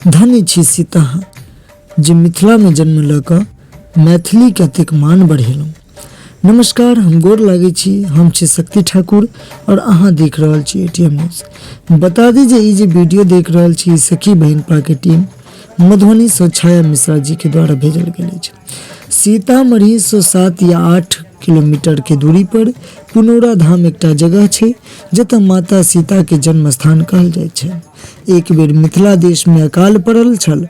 धन्य छी सीता अहाँ जे मिथिलामे जन्म लऽ कऽ मैथिलीके एतेक मान बढ़ेलहुँ। नमस्कार, हम गोर लागै छी। हम छी शक्ति ठाकुर आओर अहाँ देख रहल छी एटीएम न्यूज। बता दी जे ई जे वीडियो देख रहल छी, ई सखी बहिनपाके टीम मधुबनीसँ छाया मिश्रा जीके द्वारा भेजल गेल अछि। सीतामढ़ीसँ 7 या 8 किलोमीटरके दूरी पर पुनौरा धाम एकटा जगह छै, जतऽ माता सीताके जन्म स्थान कहल जाइ छै। एक बेर मिथिला देशमे अकाल पड़ल छल।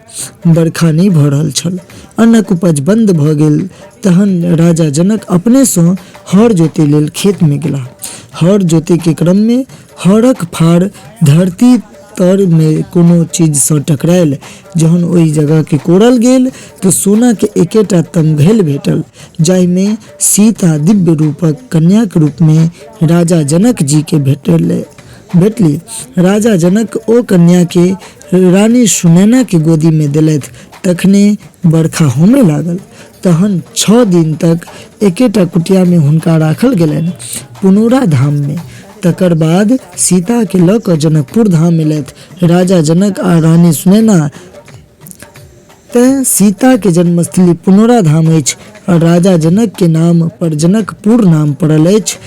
बरखा नहि भऽ रहल छल, अन्नक उपज बन्द भऽ गेल। तहन राजा जनक अपनेसँ हर जोतै लेल खेतमे गेलाह। हर जोतैके क्रममे हरक फार धरती तरमे कोनो चीजसँ टकरायल। जहन ओहि जगहके कोड़ल गेल तऽ सोनाके एकेटा तमघैल भेटल, जाहिमे सीता दिव्य रूपक कन्याक रूपमे राजा जनक जीके भेटली। राजा जनक ओ कन्याके रानी सुनैनाके गोदीमे देलथि। तखने बरखा होमय लागल। तहन 6 दिन तक एकेटा कुटियामे हुनका राखल गेलनि पुनौरा धाममे। तकर बाद सीताके लऽ कऽ जनकपुर धाम एलथि राजा जनक आ रानी सुनैना। तेँ सीताके जन्मस्थली पुनौरा धाम अछि आ राजा जनकके नाम पर जनकपुर नाम पड़ल अछि।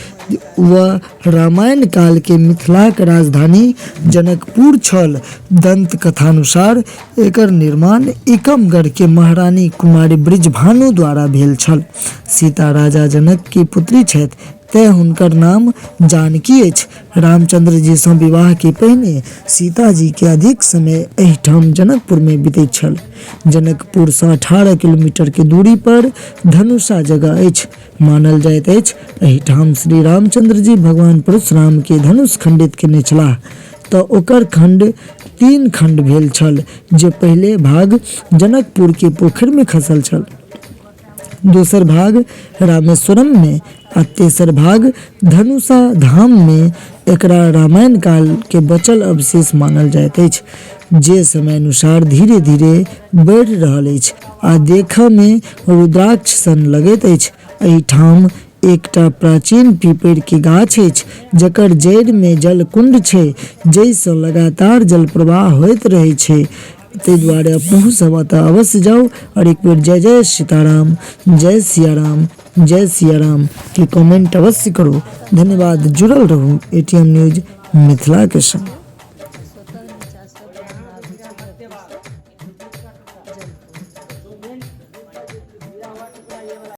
व रामायण कालके मिथिलाक राजधानी जनकपुर छल। दन्त कथानुसार एकर निर्माण एकमगढ़के महारानी कुमारी बृजभानु द्वारा भेल छल। सीता राजा जनकके पुत्री छथि, तेँ हुनकर नाम जानकी अछि। रामचंद्र जी सँ विवाह के पहिने सीता जी के अधिक समय एहिठाम जनकपुर मे बीतैत छल। जनकपुर सँ 18 किलोमीटर के दूरी पर धनुषा जगह अछि। मानल जाइत अछि एहिठाम श्री रामचंद्र जी भगवान परशुराम के धनुष खंडित केने छलाह, तऽ ओकर खंड 3 खंड भेल छल, जे पहिले भाग जनकपुर के पोखरि मे खसल छल, दोसर भाग रामेश्वरम मे आ तेसर भाग धनुषा धाम मे। एकरा रामायण काल के बचल अवशेष मानल जाइत अछि, जे समय अनुसार धीरे धीरे बढ़ि रहल अछि आ देखऽ मे रुद्राक्ष सन लगैत अछि। एहिठाम एकटा प्राचीन पीपैर के गाछ अछि, जकर जड़ि मे जलकुंड छै, जाहिसँ लगातार जल प्रवाह होइत रहै छै। ताहि दुआरे अपनहु सब एतऽ अवश्य जाउ आओर एक बेर जय जय सीताराम, जय सियाराम, जय सियाराम के कमेंट अवश्य करू। धन्यवाद। जुड़ल रहू एटीएम न्यूज मिथिला के संग।